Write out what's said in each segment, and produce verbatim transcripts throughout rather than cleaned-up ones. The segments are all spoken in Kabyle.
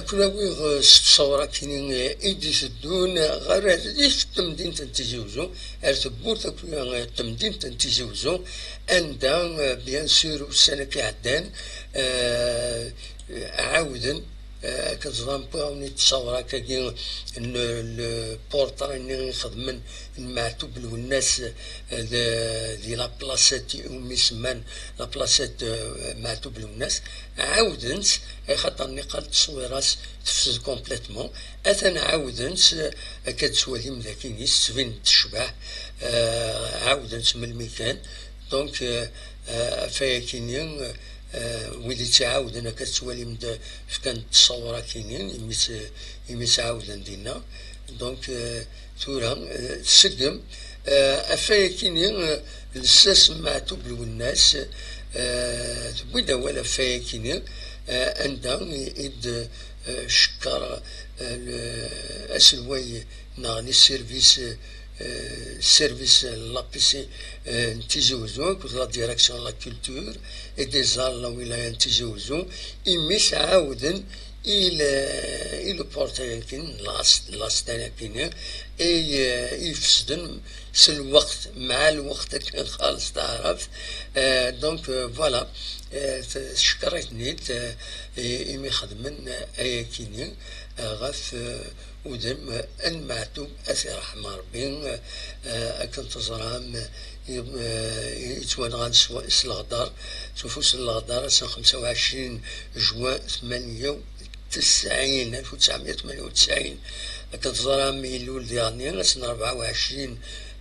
Ad ken-awiɣ, eh, s tṣawra-kini, eh, i d-iteddun, eh, ɣer rrif n temdint n Tizi Uzzu, ar tewwurt akk, eh, n temdint n Tizi Uzzu, anda, eh, bien sûr, ussan-agi iɛeddan, eh, ɛawden, eh, akken teẓram, wwiɣ-awen-id ttṣawra-agi n le portrait-nni i xedmen n Meɛtub Lwennas, eh, di, di la placette umi semman la placette, eh, Meɛtub Lwennas. Ɛawden-tt, axaṭer niqal ttṣewwira-s tefsed complètement. Atan ɛawden-tt, eh, akka tettwalim daki-ni, tettbin-d tecbeḥ. Eh, ɛawden-tt melmi kan. Donc, eh, eh, ɣef wayakini, eh, wid i tt-iɛawden akka tettwalim-d fkan-d ttṣawra-kini, imi tt-, imi tt-ɛawden dinna. Donc, eh, tura, eh, tseggem, eh, ɣef wayakini, eh, lsas n Meɛtub Lwennas, eh, tewwi-d awal ɣef wayakini, eh, anda i, i d, eh, cekker, eh, le-, aselway neɣ les services, eh, service n l'A P C, eh, n Tizi Uzzu akked la direction de la culture et des arts n la wilaya n Tizi Uzzu, imi tt-ɛawden i le, i le portrait-agi, last, last-agi, i, eh, i ifesden s lweqt, mɛa lweqt akken xalis taɛrabt. Eh, donc, eh, voilà, eh, t-, tcekker-iten-id, eh, i, imi xedmen, eh, ayakini, eh, ɣef, eh, udem, eh, n Meɛtub, ad t-iṛḥem Ṛebbi, eh, akken teẓram, eh, yettwanɣan s wa-, s leɣder, s ufus n leɣder, ass n xemsa u ɛecrin juin tmanya u tesɛin, alef u tesɛemya u tmanya u tesɛin. Akken teẓram, ilul diɣenni ass n rebɛa u ɛecrin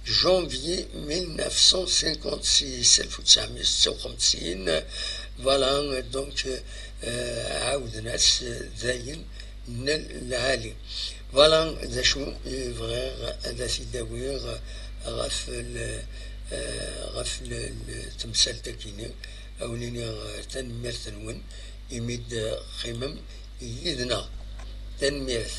janvier mille neuf cent cinquante-six, alef u tesɛemya u setta u xemsin. Voilà, donc, eh, ɛawden-as, eh, dayen n lɛali. Voilà d acu i bɣiɣ ad t-id-awiɣ ɣef l-, eh, ɣef l-, l-, temsalt-agi-nni. Ad wen-iniɣ tanemmirt-nwen imi d-teqqimem yid-neɣ. Tanemmirt.